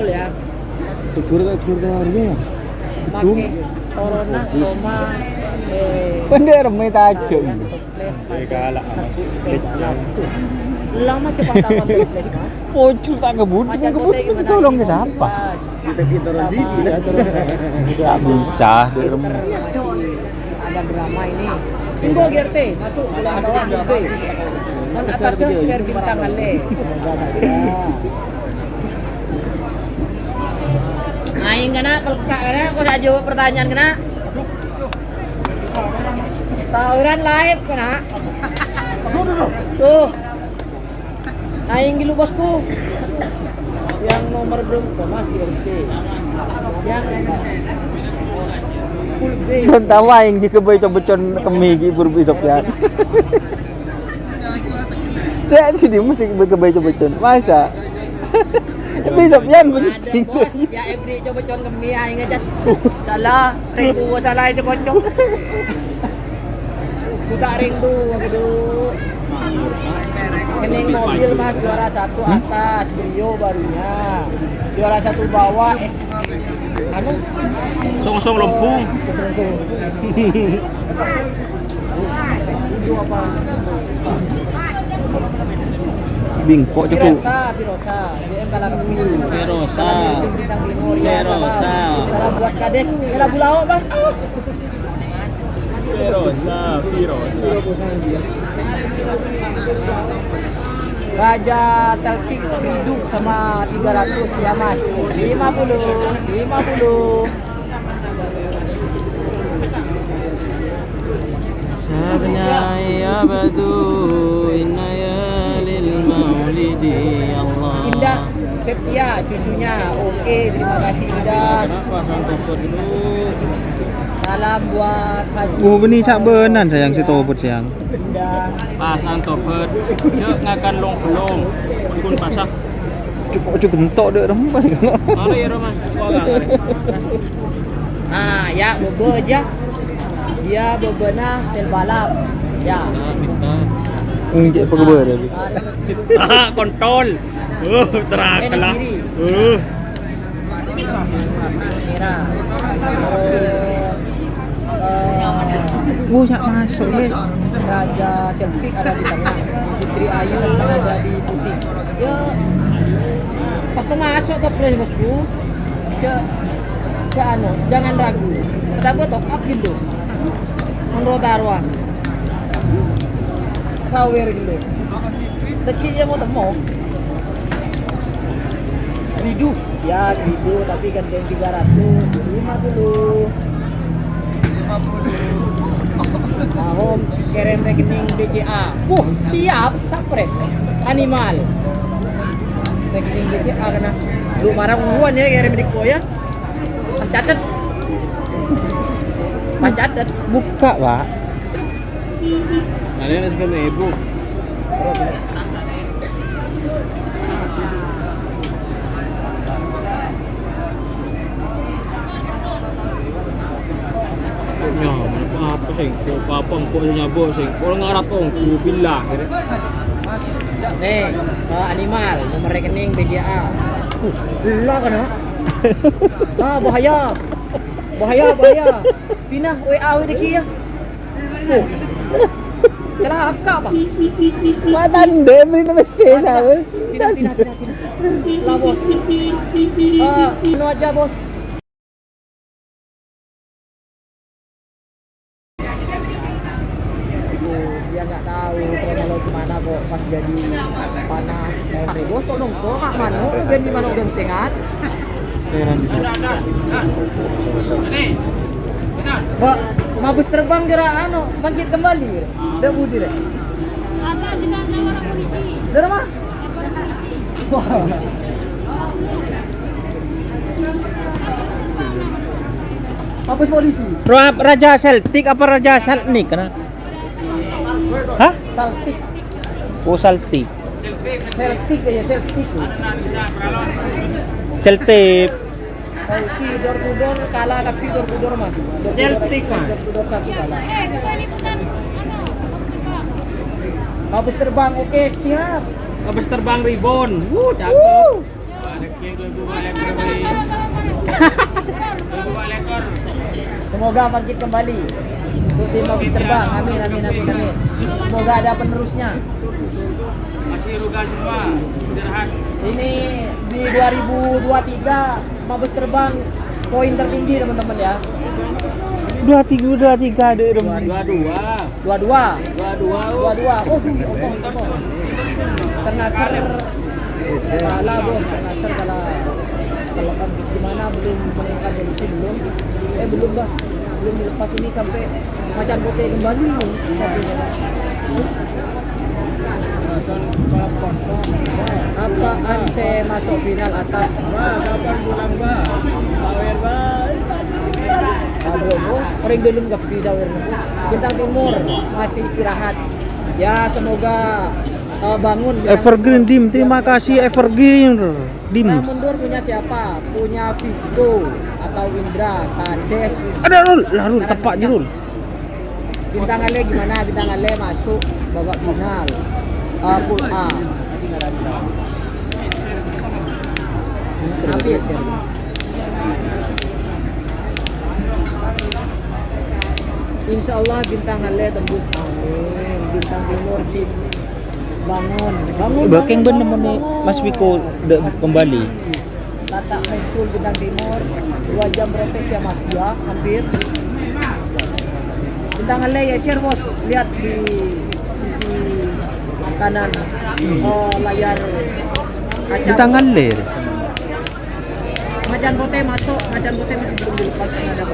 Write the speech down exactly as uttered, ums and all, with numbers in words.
Ya. Tegur tak tegur ke warga ya? Make corona, coma, eh, Pendek remeh tajuk. Toples, lama cepat taman toples, Mas. Pojok tak ngebut, Macam ngebut, kota itu gimana? Tolong ke siapa? Kita, kita orang gigi, Sama. Tak bisa. Ada drama ini. Info G R T, masuk, pulang bawah, B. Kan atasnya share bintang ale. Semoga saja. Aing kena pelekak kena, kok saya jawab pertanyaan kena. Saweran live kena. Tuh. Aing dulu, bosku. Yang nomor berapa, Mas, G R T? Yang full B. Belum tahu aing jika boy cobecon kemi gi buru besok ya. Saya sih di musik ke boy cobecon. Masa? Tapi Sofyan Ada, penting. Bos. Ya, Ebri cobecon kemi aing aja. Salah, ring tuwa salah itu kocok. Buka ring tuwa, aduh. Ini mobil, Mas, juara satu atas, Brio barunya. Juara satu bawah, S, anu? Song-song Lempung. Song-song Lempung. Itu apa? Bingkok cukup. Pirosa, Pirosa. J M kalah keping. Pirosa. Salam dari Bintang Timur. Ya, salam. Pirosa. Salam buat Kades. Ya, lagu lawa, Bang. Ah. Pirosa, Pirosa. Raja Celtic hidup sama tiga ratus ya, Mas. Lima puluh, lima puluh. Sabna ya badu inna ya lil maulidi Allah. Indah Septia, cucunya. Oke, terima kasih, Indah. Salam buat Haji. Oh, bini sabenan sayang si Tobet sayang. Indah. Pasang Tobet. Cek ngakan long-belong. Pun pasang. Cukup, cukup entok dek rem pas. Mana ya, Roma? Sekolah, kali. Ah, ya, bebe aja. Dia bebena setel balap. Ya. Nah, minta. Ini cek apa kabar ya? Ah, kontol. Uh, terang Enak lah. Diri. Uh. Merah. Terus, eh, Oh, ya masuk, ya. Raja Celtic ada di tengah, Putri Ayu ada di putih. Ya, pas to masuk ke play, bosku. Ya, ya, anu, jangan ragu. Kenapa top up gitu? Menurut Arwah. Sawer gitu. Teki ya mau temo. Ridu. Ya, ridu, tapi gantian tiga ratus lima puluh. Lima puluh. Tahun kirim rekening B C A. Wuh, siap, sapre. Animal. Rekening B C A kena. Lu marang uwan ya, kirim di ko ya. Pas catet. Pas catet. Buka, Pak. Kalian sepuluh ribu. Ya, apa sing, apa engko' sing nyabok sing, kalau ngarat ongku bilang, gitu. Nih, eh, animal, nomor rekening B C A. Uh, lah kena. Lah, bahaya. Bahaya, bahaya. Tina, W A W D K ya. Oh. Celaka, Pak. Matan deh, beri nama saya, sabar. Tina, Tina, Tina, Tina. Lah, Bos. Eh, anu aja, Bos. Dia nggak tahu kronologi mana kok pas jadi panas. Hari bos kok nongko, Kak, mano, ganti mano gantengan. Heran bisa. Mbak, mabus terbang kira anu, bangkit kembali. Ndak budi deh. Apa sih, Kak, nama polisi? Dari mana? Lapor polisi. Wah. Mabus polisi. Ra-, Raja Celtic apa Raja Celtic, nah? Hah? Celtic. Oh, Celtic. Celtic ya, Celtic. Celtic. Polisi door to door, kalah tapi door to door, Mas. Door to door Celtic, express, Mas. Door to door satu kalah. Mabus terbang, oke, siap. Mabus terbang ribon. Wuh, cakep. Wuh. Semoga bangkit kembali untuk tim Mabes Terbang. Amin, amin, amin, amin. Semoga ada penerusnya. Masih ruga semua, istirahat. Ini di dua ribu dua tiga, Mabes Terbang poin tertinggi, teman-teman, ya. Dua tiga, dua tiga, ada. Dua dua. Dua dua. Dua dua. Dua dua. Oh, demi Allah, Allah. Sernasar kalah, Bos. Sernasar kalah. Kalau kan gimana, belum menemukan solusi, belum. Eh, belum, Bah. Belum dilepas ini sampai Macan Putih kembali. Apaan sè maso' final atas? Aduh, Bos. Orèng ghâlem kabbhi sawèrna. Bintang Timur masih istirahat. Ya, semoga, eh, bangun. Bintang Evergreen Timur. Dim, terima kasih Evergreen Dim. Nah, mundur punya siapa? Punya Viko atau Indra, Kades. Ada, Rul. Lah, Rul, tepak jâ, Rul. Bintang Alè gimana? Bintang Alè masuk babak final, eh, pool A. Habis. Insya Allah Bintang Alè tembus. Amin. Bintang Timur sih bangun. Bangun, Bâkeng bangun, bân bangun, nemoni bangun. Mas Viko dâ' kembali. Latak main full Bintang Timur. Dua jam protes ya, Mas. Ya, hampir. Bintang Alè ya, share, Bos. Lihat di sisi kanan, eh, layar kaca. Bintang Alè. Macan Putih masuk, Macan Putih masih belum dilepas, karena ada